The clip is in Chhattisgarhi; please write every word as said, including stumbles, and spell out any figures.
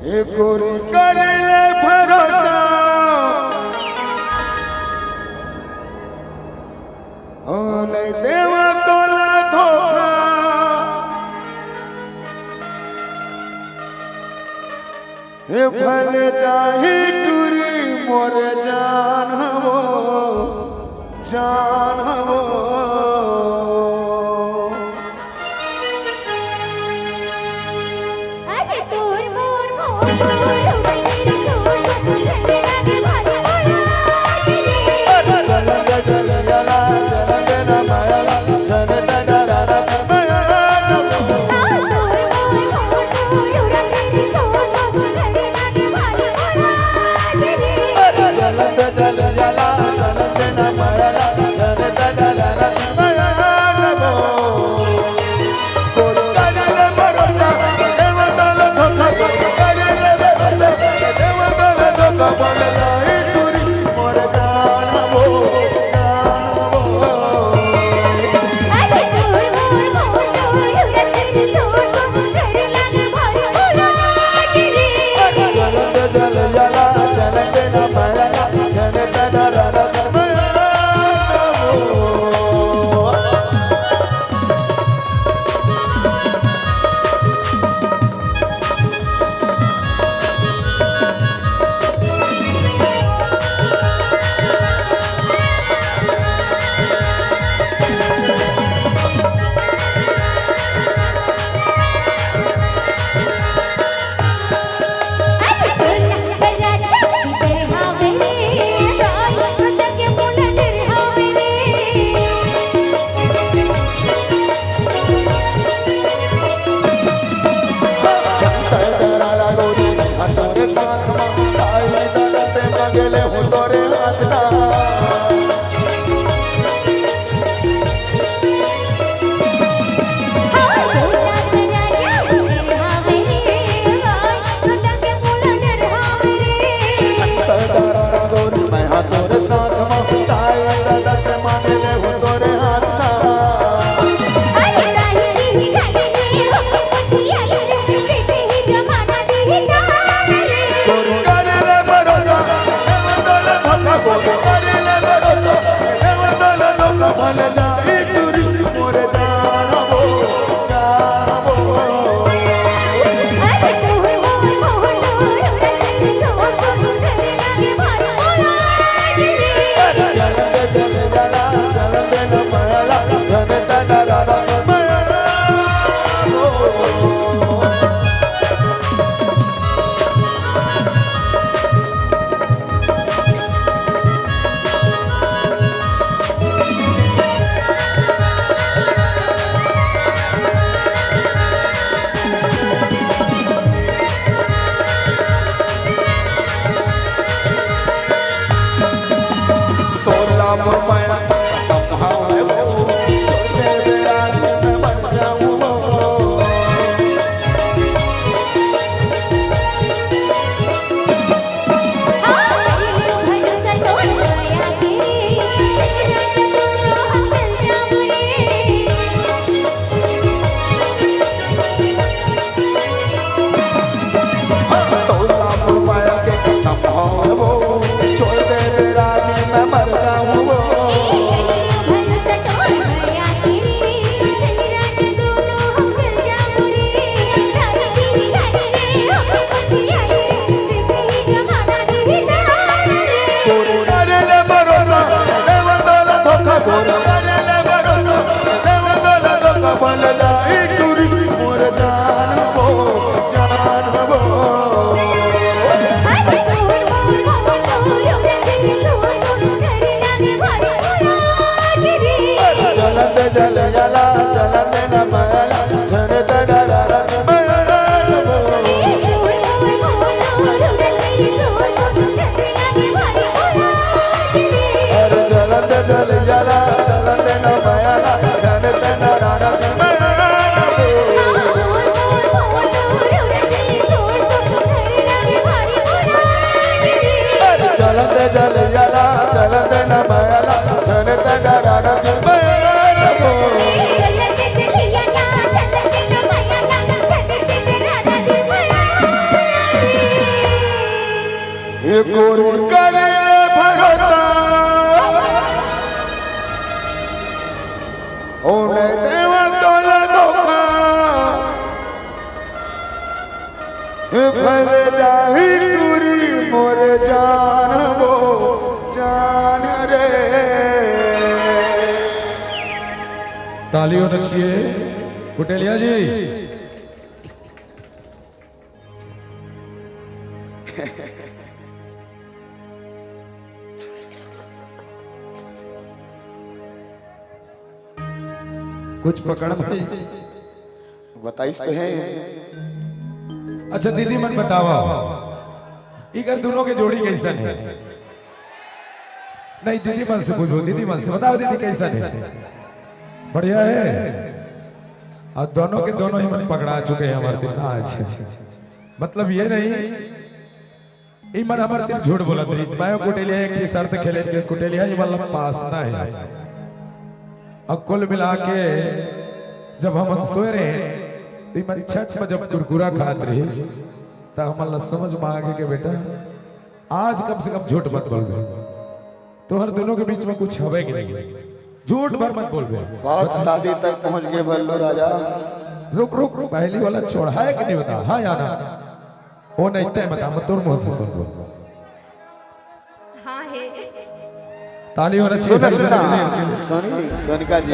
ए गोरी करे ले भरोसा, ओ नहीं देवा तोला धोखा। ए भले जाही टूरी मोर जान हवो, जान हवो। अरे तोर मोर मोर मोर, ताली होना चाहिए कुटेलिया जी। कुछ पकड़ में बताइस तो है। अच्छा दीदी मन बतावा, इकर दोनों के जोड़ी कैसन है? नहीं, दीदी मन से पूछो, दीदी मन से बताओ, दीदी कैसन है? बढ़िया है। और दोनों के दोनों ही मन पकड़ा चुके हैं हमारे दिन आज। मतलब ये नहीं, ई मन हमर तीर झूठ बोलत रही। मैं कुटेलिया एक ही शर्त खेले के कुटेलिया, ई वाला पासना है। अब कुल मिला के जब हम सोए रहे, तो ई मन छत में जब कुरकुरा खात रही, तो हमन ला समझ में आ गए कि बेटा, आज कम से कम झूठ मत बोलबे। तोहर दोनों के बीच में कुछ हवे कि नहीं, झूठ भर मत बोलबे। बहुत शादी तक पहुंच गए बल्लू राजा। रुक रुक, पहली वाला छोड़ है कि नहीं बता? हाँ या ना? वो नहीं, तय बता, मैं तोर मुंह से सुन लूं। हाँ है। ताली होना चाहिए। सुन, सुन, सोनी, सोनिका जी।